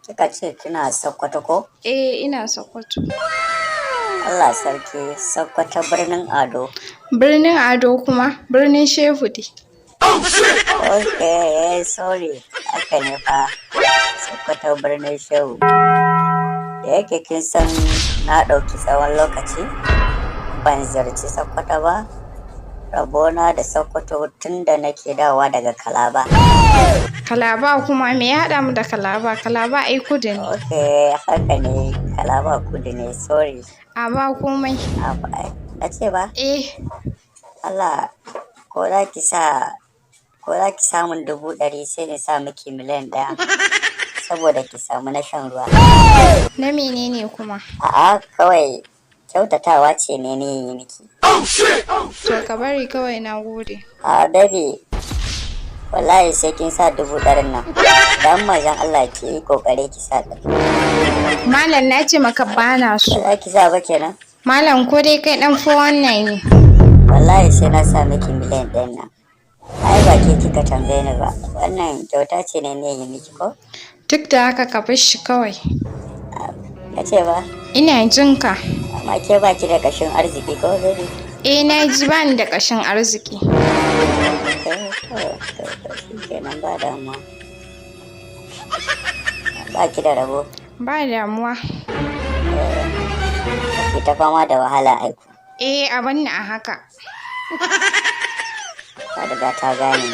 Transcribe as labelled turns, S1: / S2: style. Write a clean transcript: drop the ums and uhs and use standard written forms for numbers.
S1: Kika ce kina Sokoto ko?
S2: Eh, ina Sokoto.
S1: Allah sarki, Sokoto birnin Ado.
S2: Birnin Ado kuma birnin Shehu dai.
S1: Okay, sorry. Haka ne fa. Sokoto birnin Shehu. Da yake kin san na ɗauki tsawon lokaci ban ziyarci Sokoto ba. Rabona da Sokoto tun da nake dawowa daga Kalaba.
S2: Kalaba kuma, me ya haɗa mu da Kalaba? Kalaba ai kudu ne.
S1: Okay, haka ne. Kalaba kudu ne, sorry.
S2: A ba komai.
S1: Na ce ba?
S2: Eh.
S1: Allah, ko za ki samun 100,000 sai in sa miki 1,000,000 saboda ki samu na shan ruwa.
S2: Na menene kuma?
S1: A'a, kawai kyautatawa ce ne ni yi miki.
S2: To ka bari kawai, na gode.
S1: A baby, wallahi sai kin sa 100,000 nan. Dan mazan Allah ki yi kokari ki sa ɗin.
S2: Malam, na ce maka bana so.
S1: Ba za ki sa ba kenan?
S2: Malam, ko dai kai dan 419 ne.
S1: Wallahi sai na sa miki 1,000,000 nan. Ai ba ke kika tambaye ni ba. Wannan kyauta ce ne yi miki ko?
S2: Duk da haka ka bar shi kawai.
S1: Na ce ba?
S2: Ina jin ka.
S1: Amma ke ba ki da ƙashin arziki ko, baby?
S2: Eh, na ji bani da ƙashin arziki.
S1: To, shikenan, ba damuwa. Ba ki da rabo.
S2: Ba damuwa.
S1: Ki ta fama da wahala aiku.
S2: Eh, a banni a haka.
S1: Ta riga ta gane.